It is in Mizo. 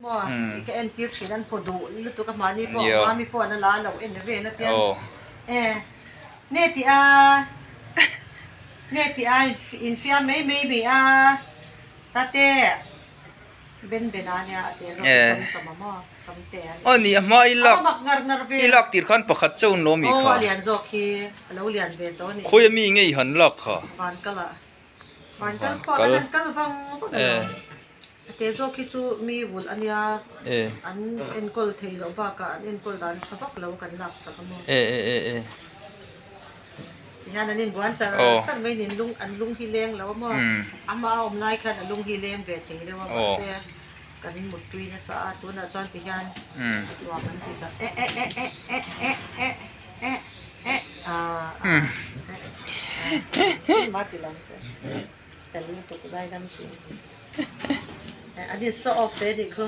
Maw ka entir thin an phaw duh lutuk a mahni pawh a hma mi phone a la a lo en vel a tiang e nge tih a nge tih a infiam mai mai mai a tate ben ben a nia a te zawk hi tam tam a maw tam te a ni Aw ni a hma i lak a mak ngar ngar vel i lak tir khan pakhat chauh an lo mi aw kha a lian zawk hi a lo lian ve tawh a ni khawi ami nge i han lak kha van kal ah van kal khuah kan han kal vang vang a lo. A te zawk hi chu mi vulh a nia, an enkawl thei loh bakah an enkawl dan tha vak lo kan laksak a maw. Tihian an inbuan char char mai niin lung an lung hi leng lo a maw. Amah a awm lai khan a lung hi leng ve thei reuh a mahse kan muttui nasa a tunah chuan tihian nuam an ti ta e e e e e e e e e ah ah engmah ti lo ang che. Fel lutuk zaidam si. An in saw off ve nih khu.